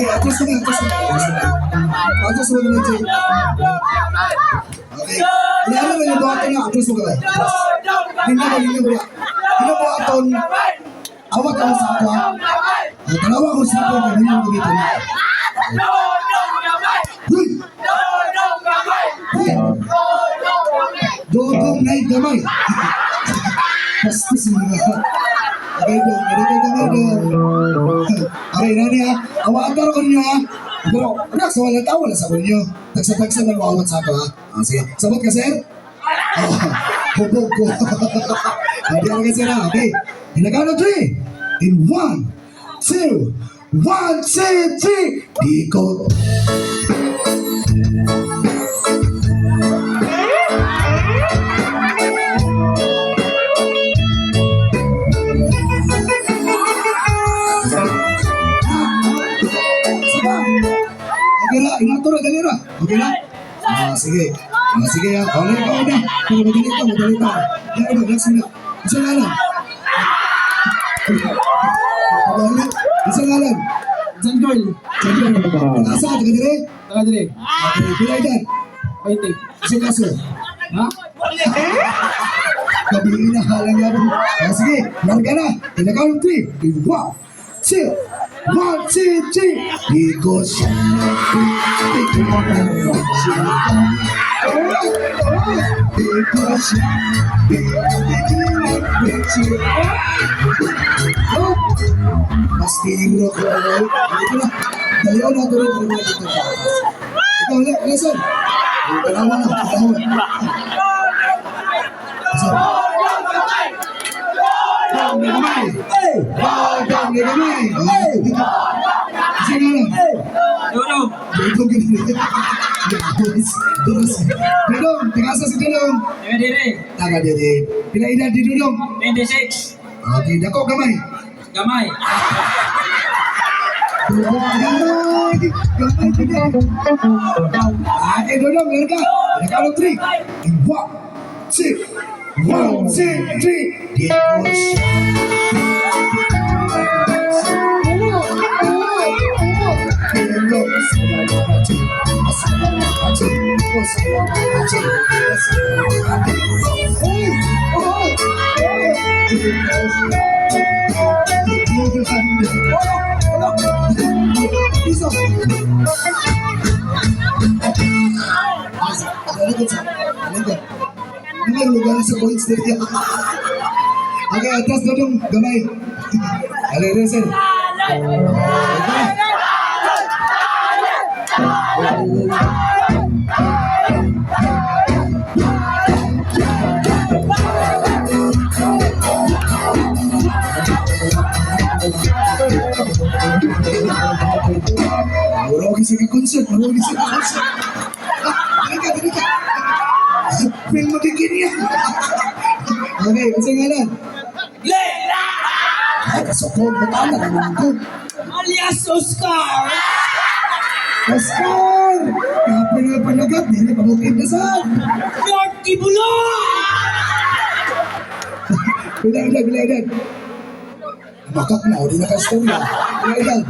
Okay, atras na, atras na. Atras na. Atras mo naman, Jay. Okay. Inaano na yung buhaton na, atras mo kamay. Atras. Hindi mo, hindi mo. Hindi mo aton. Awat ako sa ako, ha? Ah, dalawa ko sa ako, kaya hindi mo gamitin. Huy! Huy! Dodong na gamay. Bastos mo na. Okay, dong. Ano kay gamay, dong? Okay, nani ha. Awatan ko ninyo ha. Pero, anak, sa wala tao, wala sa ninyo. Tagsa-tagsa lang maawat sa ako ha. Ah, sige. Sabot ka, sir? Oh, hubog ko. Hindi ka, sir ha. Okay. In the count of three. In one, two, one, two, three. Di ko. Sige. Okay na, inato na, dali na. Okay na? Ah, sige. Ah, sige, ah. Oh, na, ikaw na. Pero madali ka, madali ka. Yan, ikaw, next na. Isa nga lang. Madali. Isa nga lang. John Doyle. Nasa ka, taga dire? Taga dire. Okay, pila edad? 20. Isa kaso. Ha? Gabi na, halang yan. Ah, sige, larga na. In the count of three. In one, two, one, two, three. Di ko siya napipigilan. Di ko siya pipigilan. Oh! Mas tiro ko. Ito na. Dalihan na ito rin. Dalihan na ito. Ikaw, Nelson. Dalawa na. Dalawa. Sir. Dong na gamay. Hey! Dong na gamay. Hey! Sige na lang. Dodong. Dudong gini. Terus. Dudong, tingasa si Dudong. Taga dire. Taga diri. Pila edad di Dudong? 26. Okay, dako gamay. Gamay. Dudong gamay. Gamay Dudong. Okay, Dudong, larga. In the count of three. In one, two, one, two, three. Di ko siya. Lugar sa coins dito. Okay, atras na dong, gamay. Ale, sir. Okay. Mura sa ka-concert, mura sa ka-concert. Ah, dali ka, dali ka. Feel mo din kini. Okay, unsa ngalan? Ay, kasukog, matala ka naman ko. Alias Oscar. Oscar! Kape na panagat, di na pabukid na saan. North Kibulo. Bila edad, bila edad. Bakak na, o di na ka-istorya. Bila edad.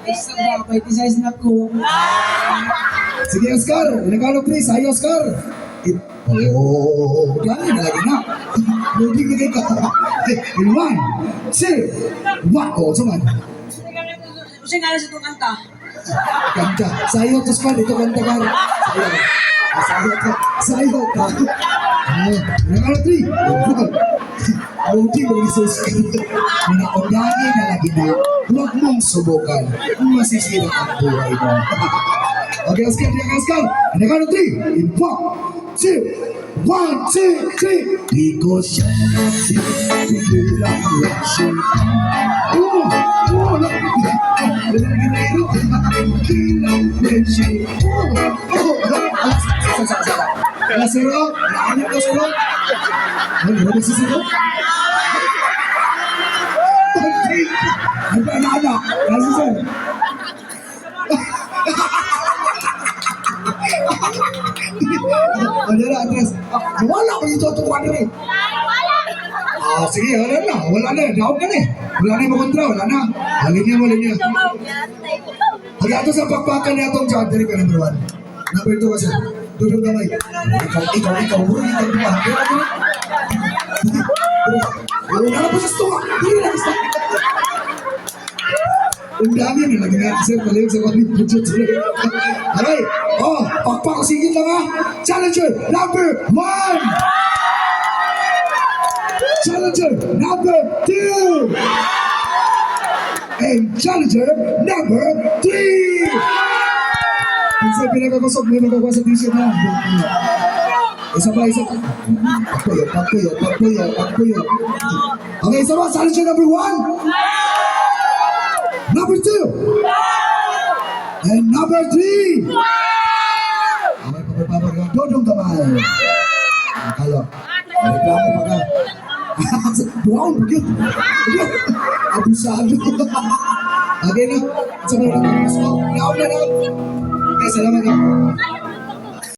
Isa ba? 26 na ko. Sige, Oscar. Inagano, please. Ay, Oscar. Oh, dali na lagi na. Loading na kayo ka. In one, two, one. Oh, suman. Usa nga sa itong kanta. Kanta. Sayo to, Oscar. Ito kanta ka. Sayo. Ah, sayo ka. Sayo ka. Ah, inagano, three. One. Loading mo ni Oscar. Mga na lagi na. Huwag mong subukan. Masisira ang buhay mo. Okay, Oscar, diyan ka, Oscar. In the count of three. In one, two, one, two, three. Di ko siya napipigilan. Oh, oh, no. Oh, oh, alas, sa, sa, sa. Alas, zero. Naanim ka, zero. Ano, ano, sa zero? Okay. Ano, ano, ano? Alas, zero. Ano na, Andres? Ah, wala ko dito ito kuha rin. Ah, sige, wala na. Wala na. Daog na eh. Wala na yung kontra. Wala na. Ah, linya mo, linya. Okay, ato sa pakpakan na atong dyan. Dali ka number one. Number two kasi. Dudong gamay. Ikaw, ikaw, ikaw. Ikaw, ikaw, ikaw. Ikaw, ikaw. Sa tunga. Dili lang sa. Ang dami na lagi na sir, palihog sa kami budget sir. Aray, oh, pakpak ko sigit lang ha. Challenger number one. Challenger number two. And challenger number three. Isa pinakakusog, may magawa sa t-shirt na. Isa pa, isa pa. Pagpuyo, pagpuyo, pagpuyo, pagpuyo. Okay, isa pa, challenger number one. Number two. And number three. Okay, pagpapagawa. Dodong kamay. Akala. Reklamo pa ka. Wow, bagyo. Abusado. Okay na. Sa mga nagpapasok. Nauna na. Okay, salamat na.